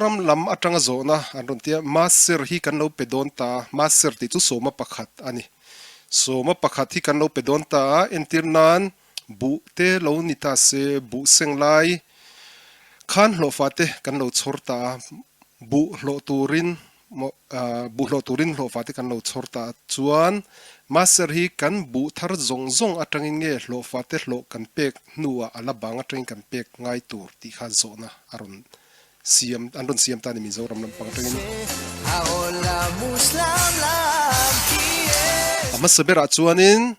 Mizoram lam atanga zawhna an rawn tia, Maser hi kan lo pe dawn ta a, Maser tih chu sawma pakhat a ni. Sawma pakhat hi kan lo pe dawn ta a, entir nan buh te lo ni ta se, buh seng lai khan hlawhfa te kan lo chhawr ta a, buh hlawh turin Buh hlawh turin hlawhfa te kan lo chhawr ta a, chuan Master hi kan buh thar zawng zawng atangin nge hlawhfa te hlawh kan pek hnuah a la bang atangin kan pek ngai tur tih kha zawhna a rawn siam an rawn siam ta a ni Mizoram lampang atangin. A hmasa berah chuanin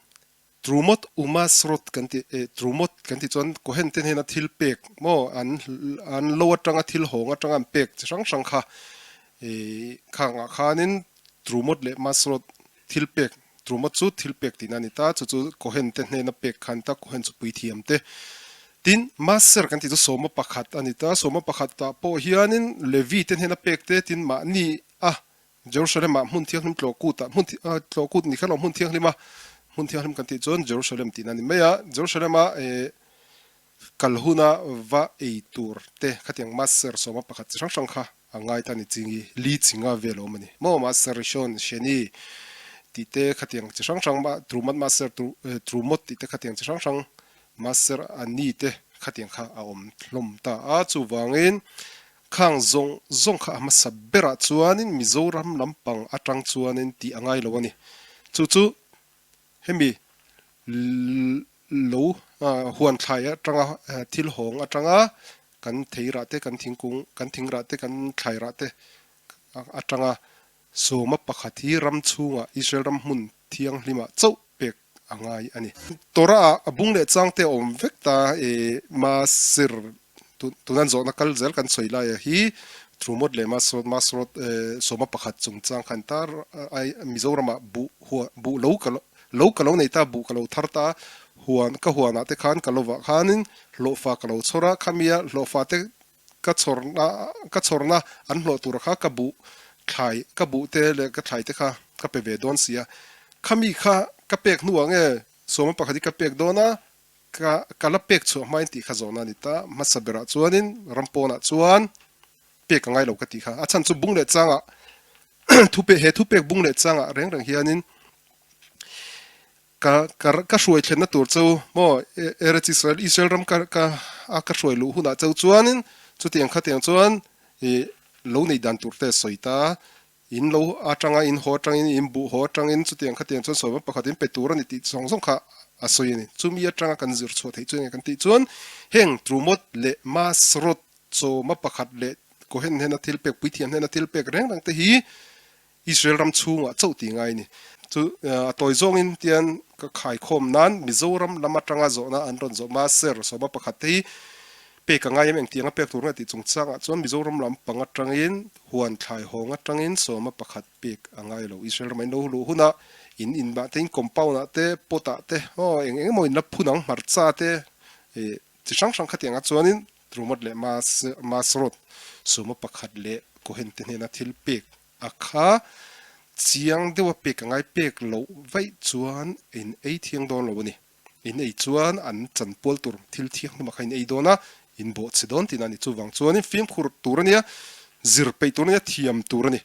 Trumot Umasrot kan ti eh Trumot kan tih chuan Cohen te hnena thil pek maw an an lo atanga thil hawng atanga an pek chi hrang hrang kha eh khangah khanin Trumot leh Masrot thil pek Trumot chu thil pek tihna a ni ta chu chu Cohen te hnena pek kha a ni ta Cohen chu puithiam te tin Maser kan tih chu sawma pakhat a ni ta sawma pakhatah pawh hianin Levi te hnena pek te tin mahni a Jerusalem ah hmun thianghlim tlawh kut ah hmun tlawh kut ni kher lo hmun thianghlim a hmun thianghlim kan tih chuan Jerusalem tihna a ni mai a Jerusalem a eh kal huna va ei tur te khatiang maser sawma pakhat chi hrang hrang kha a ngai ta ni chingi li chinga vel a awm a ni maw maser rishon sheni tih te khatiang chi hrang hrang trumat maser trumot tih te khatiang chi hrang hrang maser ani te khatiang kha a awm hlawm ta a chuvangin Khang zawng zawng kha a hmasa berah chuanin Mizoram lampang atang chuanin tih a ngai lo a ni. Chu chu hemi lo huan thlai atanga thil hawng atanga kan theirah te, kan thingkung, kan thingrah te, kan thlairah te atanga sawma pakhat hi ram chhungah Israel ram hmun thianghlimah chauh pek a ngai a ni. Torah ah a bung leh chang te a awm vek ta e Masir tunan zawhna kal zel kan sawi lai a hi Trumot leh Masrot Masrot sawma pakhat chungchang khan tar ai Mizoram ah buh huan buh lo ka lo ka lo nei ta buh ka lo thar ta huan ka huan ah te khan ka lovah khanin hlawhfa ka lo chhawr a khamia hlawhfa te ka chhawrna ka chhawrna an hlawh tur kha ka buh thlai ka buh te leh ka thlai te kha ka pe ve dawn si a khami kha ka pek hnuah nge sawma pakhat hi ka pek dawn a ka ka la pek chhuah hmain tih kha zawhna a ni ta hmasa berah chuanin ram pawnah chuan pek a ngai lo ka tih kha a chhan chu bung leh changah thupek he thupek bung leh changah reng reng hianin Ka ka ka hruai thlenna tur chu maw Eretz Israel Israel ram ka ka a ka hruai luh hunah cheu chuanin chutiang khatiang chuan ih lo neih dan tur te sawi ta in lo atanga in haw atangin in buh haw atangin chutiang khatiang chuan sawi pakhat in pe tur a ni tih zawng zawng kha a sawi a ni. Chumi atanga kan zir chhuah theih chu enge kan tih chuan heng Trumot leh Masrot chawma pakhat leh Kohen hnena thil pek Puithiam hnena thil pek reng reng te hi Israel ram chhungah chauh tih ngai a ni. Chu a tawi zawngin tian ka khaikhawm nan Mizoram lam atanga zawhna an rawn zawh Maser sawma pakhat te hi pek a ngai em engtiang a pek tur nge tih chungchangah chuan Mizoram lam pang atangin huan thlai hawng atangin sawma pakhat pek a ngai lo. Israel ramah in lo luh hunah in inmah te in compound ah te pot ah te aw eng eng emaw in la phun ang hmarcha te ih chi hrang hrang khatiang ah chuanin Trumot leh Masrot sawma pakhat leh Kohen te hnena thil pek A kha chiang deuh a pek a ngai pek loh vaih chuan in ei thiang dawn lo a ni. In ei chuan an chanpual tur thil thianghlim ah kha in ei dawn a, in bawh chhe dawn tihna a ni. Chuvang chuanin fimkhur tur a nia, zir peih tur a nia, thiam tur a ni.